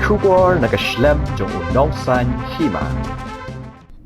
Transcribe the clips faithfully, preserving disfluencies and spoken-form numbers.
Khubor na ka shlem jong u nongsan hima.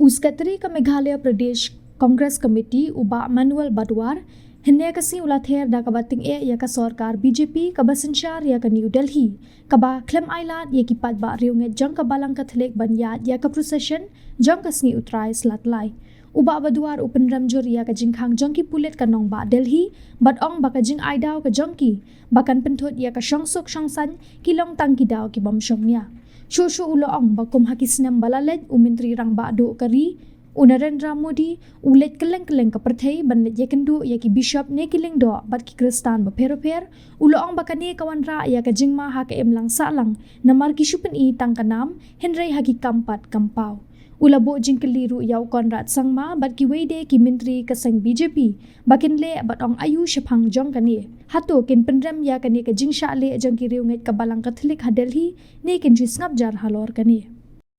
U Secretary ka Meghalaya Pradesh Congress Committee u Bah Manuel Badwar hynne ka sngi u la ther da kaba tyngeh ïa ka sorkar B J P kaba synshar ïa ka New Delhi kaba khlem ailad ïa ki paidbah riewngeit jong ka Balang Katholik ban ïaid ïa ka procession jong ka sngi U Trai Slatlai. U Bah Badwar u pynrem jur ïa ka jingkhang jong ki pulit ka nongbah Delhi bad ong ba ka jingai daw ka jong ki ba kan pynthut ïa ka shongsuk shongsaiñ ki long tang ki daw ki bym shong nia. Shuh shuh u la ong ba kum ha ki snem ba la leit u Myntri Rangbah Duh ka ri u Narendra Modi u leit kylleng kylleng ka pyrthei ban leit ïakynduh ïa ki bishop ne ki lyngdoh bad ki khristan bapher bapher. U la ong ba kane ka wanrah ïa ka jingma ha ka imlang sahlang namar ki shu pyni tang ka nam hynrei ha ki kam pat kam paw. U la buh jingkylli ruh ïa u Conrad Sangma bad kiwei de ki myntri ka seng B J P ba kin leh bad ong aïu shaphang jong kane. Hato kin pynrem ïa kane ka jingshah leh jong ki riewngeit ka Balang Katholik ha Delhi ne kin shu sngap jar halor kane.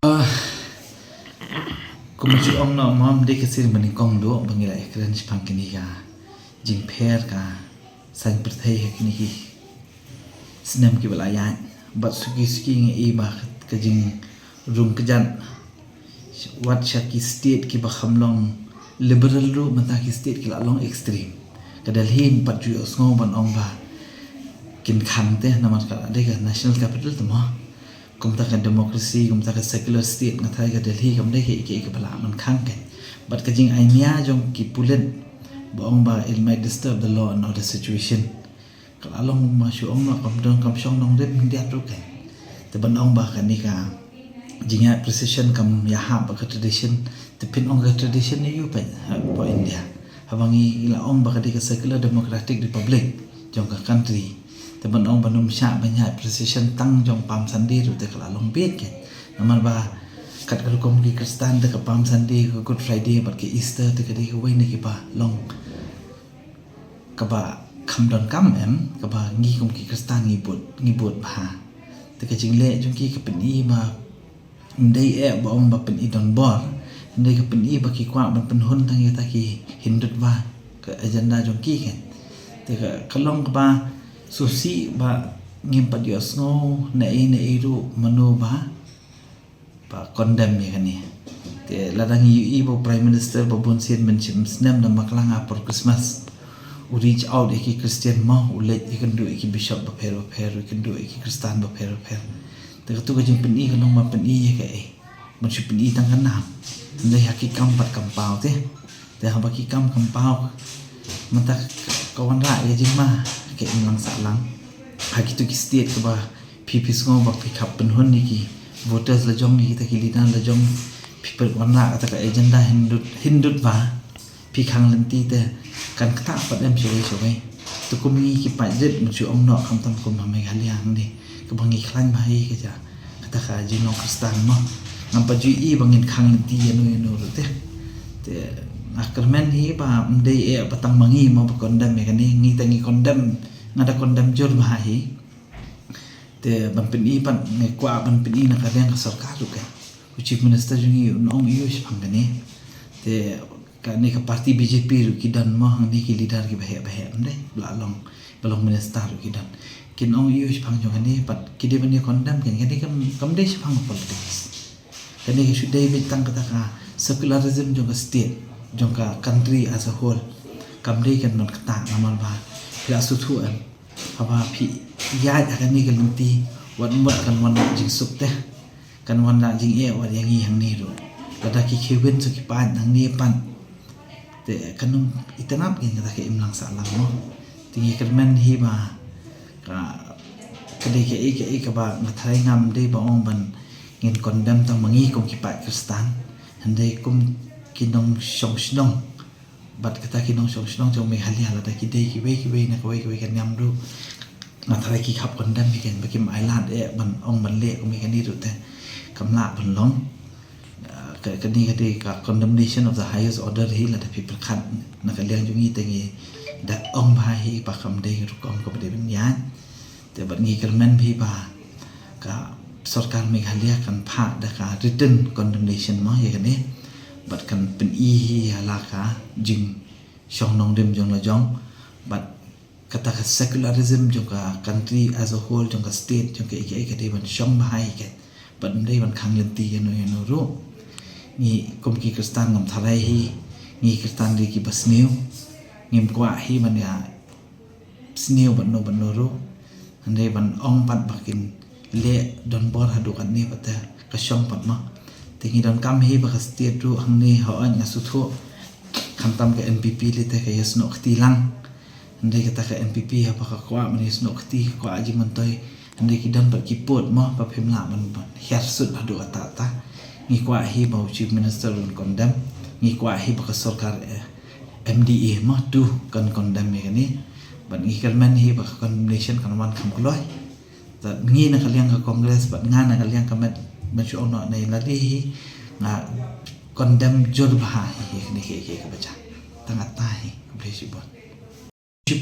Ah, kumba shu ong noh, ym dei ka sien ba nyngkong duh ba ngi la ïakren shaphang kane ka jingpher ka saiñ pyrthei ha kine ki snem kiba la ïaid. Bad suki suki ngi i ba ka jingrung kjat wat sha ki state kiba kham long liberal ruh mynta ki state ki la long extreme. Ka Delhi ngim pat ju ïohsngew ban ong ba kin khang te namar ka la dei ka national capital te mo. Kumta ka democracy, kumta ka secular state, nga tharai ka Delhi kam dei kaei kaei kaba lah ban khang kein. Bad ka jingai nia jong ki pulit ba ong ba it might disturb the law and order situation. Ka la long, ma shu ong noh, kam don kam shong nongrim hyndiat ruh kein. Te ban ong ba kane ka jingïaid procession kam ïahap bad ka tradition, te phin ong ka tradition ne ïu peit hapoh India. Haba ngi la ong ba ka dei ka secular democratic republic jong ka country. Te ban ong ba ym shah ban ïaid procession tang jong Palm Sunday ruh te ka la long beit kein. Namar ba kat ka rukom ki Khristan te ka Palm Sunday, ka Good Friday bad ka Easter te ka dei kawei na kiba long kaba kham donkam, em, kaba ngi kum ki Khristan ngi bud, ngi bud bha. Te ka jingleh jong ki ka pyni ba ym dei eh ba ong ba pyni donbor, hynrei ka pyni ba ki kwah ban pynhun tang ïa kita ki hynduh ba ka agenda jong ki kein. Te ka, ka long kaba sngewsih ba ngim pat ïohsngew na ei na ei ruh mano ba ba condemn ïa kane. Te lada ngi ïohi ba u Prime Minister ba bun sien mynshem snem da bakla nga por Christmas u reach out ïa ki Christian mo, u leit ïakynduh ïa ki bishop bapher bapher, u ïakynduh ïa ki Khristan bapher bapher. Te katu ka jingpyni ka long ba pyni ïa kaei? Ban shu pyni tang ka nam. Hynrei ha ki kam pat kam paw te. Te haba ki kam kam paw mynta ka wanrah ïa jingma ka imlang sahlang. Ha kitu ki state kaba phi phi sngew ba phi khap pynhun ïa ki voters la jong, ïa kita ki leader la jong, phi pynwanrah kata ka agenda hynduh hynduh ba phi khang lynti te kan ktah pat em shawei shawei. Te kum ngi ki paidbah, ma shu ong noh, khamtam kum ha Meghalaya hangne kaba ngi khlaiñ bha ïa ka ja kata ka jinglong Khristan mo. Ngam pat ju ïohi ba ngin khang lynti ïano ïano ruh te. Te nga kyrmen hi ba ym dei eh ba tang ma ngi mo ba condemn ïa kane, ngi te ngi condemn, nga da condemn jur bha hi. Te ban pyni pat, ngi kwah ban pyni na ka liang ka sorkar ruh kein. U Chief Minister jong ngi un ong ïu shaphang kane. Te kane ka party B J P ruh ki don mo hangne ki leader kiba heh ba heh, ym dei ba la long, ba long minister ruh ki don. Kin ong ïu shaphang jong kane pat, ki dei ban ïa condemn kein, kane kam, kam dei shaphang politics. Kane ka shu dei beit tang kata ka secularism jong ka state, jong ka country as a whole. Kam dei kan ban ktah namar ba phi la sngewthuh em. Haba phi ïaid ha kane ka lynti, wat mut kan wan da jingsuk te. Kan wan da jingeh wat ïa ngi hangne ruh. Lada ki khie win sa ki paid hangne pat. Te kan ym itynnad ngi kata ka imlang sahlang mo. Te ngi kyrmen hi ba ka, ka dei kaei kaei kaba nga tharai ngam dei ba ong ban ngin condemn tang ma ngi kum ki paid Khristan. Hynrei kum ki nongshong shnong bad kata ki nongshong shnong jong Meghalaya, lada ki dei kiwei kiwei na kawei kawei ka niam ruh, nga tharai ki khap condemn hi kein ba kim ailad eh ban ong ban leh kum ïa kane ruh te kam lah ban long. Ah, ka, kane ka dei ka condemnation of the highest order hi, lada phi pyrkhat na ka liang jong ngi te ngi da ong bha hi ba kam dei rukom kaba dei ban ïaid. Te bad ngi kyrmen bha hi ba ka sorkar Meghalaya kan phah da ka written condemnation mo ïa kane, bad kan pyni hi ïa la ka jingshong nongrim jong la jong, bad kata ka secularism jong ka country as a whole, jong ka state, jong ka ïa ka ïa ka dei ban shong bha hi ka. Bad ym dei ban khang lynti ïano ïano ruh. Ngi kum ki Khristan ngam tharai hi, ngi Khristan dei kiba sniew. Ngim kwah hi ban ïa sniew bad no bad no ruh. Hynrei ban ong pat ba kin leh don bor haduh katne pat te ka shong pat ma. Te ngi donkam hi ba ka state ruh hangne, hooid nga sngewthuh khamtam ka N P P lei te ka ïa snoh kti lang. Hynrei kata ka N P P haba ka kwah ban ïa snoh kti, ka kwah jingmyntoi, hynrei ki don pat ki pud mo ba phim lah ban, ban hiar sut haduh katta katta. Ngi kwah hi ba u Chief Minister un condemn. Ngi kwah hi ba ka sorkar, eh, M D A mo tu kan condemn ïa kane. Bad ngi kyrmen hi ba ka condemnation kan wan kham kloi. Te ngi na ka liang ka Congress bad nga na ka liang ka met ban shu ong noh ne lade hi, nga condemn jur bha hi ïa kane ka ïa ka ba jia. Tang katta hi, khublei shibun. Shu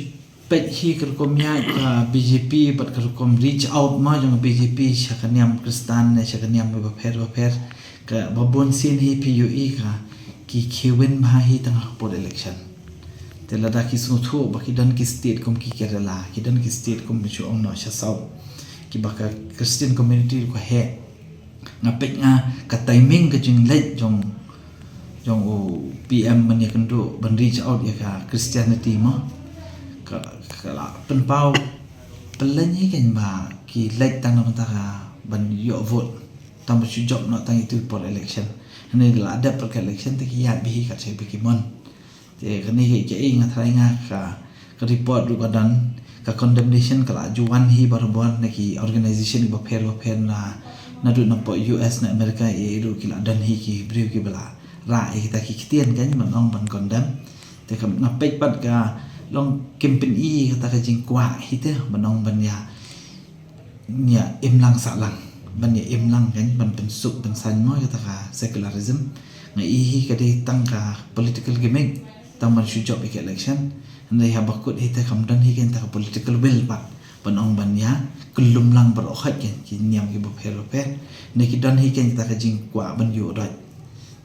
peit hi ka rukom ïa ka B J P bad ka rukom reach out ma jong ka B J P sha ka niam Khristan ne sha ka niam bapher bapher. Kaba bun sien hi phi ïohi ka ki khie win bha hi tang ha ka por election. Te lada ki sngewthuh ba ki don ki state kum ki Kerala, ki don ki state kum ba shu ong noh sha South, kiba ka Christian community ruh ka heh. Nga peit nga ka timing ka jingleit jong, jong u P M ban ïakynduh ban reach out ïa ka Christianity mo, ka, ka la pynpaw pynleit hi kein ba ki leit tang na bynta ka ban ïoh vote, tang ba shu jop noh tang itu por election. Hynrei la dep pat ka election te ki ïaid bha hi kat shai ba ki mon. Te kane ka, ka, eh, nga tharai nga ka, ka report ruh ka don, ka condemnation ka la ju wan hi barabor na ki organisation bapher bapher na, naduh na pdeng U S, na America, eh, ruh ki la don hi ki briew kiba la rah ïa kita ki ktien kein ban ong ban condemn. Te ka, nga peit pat ka long kim pyni kata ka jingkwah hi te ban ong ban ïa ïa im lang sah lang, ban ïa im lang kein, ban pynsuk pynsaiñ mo ïa kata ka secularism. Nga i hi ka dei tang ka political gimmick, tang ban shu jop ïa ka election. Hynrei haba kut hi te kam don hi kein ta ka political will pat ban ong ban ïa kyllum lang baroh khoit kein ki niam kiba pher bapher. Hynrei ki don hi kein ta ka jingkwah ban ïuh doit.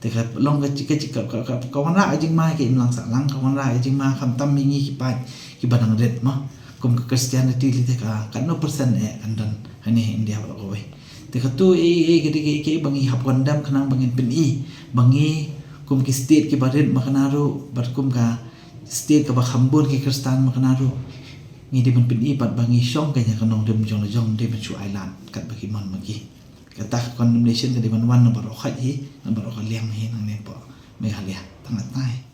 Te ka long ka, ka, ka, ka, ka, ka wanrah ka jingma ka im lang sah lang, ka wanrah ka jingma khamtam ïa ngi ki paid kiba nang rit mo. Kum ka Christianity lei te ka, katno percent eh kan don hangne ha India baroh kawei. Te katu eh, eh, ka dei ka, ka, ba ngi hap condemn khnang ba ngin pyni ba ngi kum ki state kiba rit ma kane ruh, bad kum ka state kaba kham bun ki Khristan ma kane ruh, ngi dei ban pyni pat ba ngi shong kein ha ka nongrim jong la jong, dei ban shu ailad katba ki mon ma ki. Kata ka condemnation ka dei ban wan na baroh khoit hi, na baroh ka liang hi, nangne hapoh Meghalaya. Tang katta hi.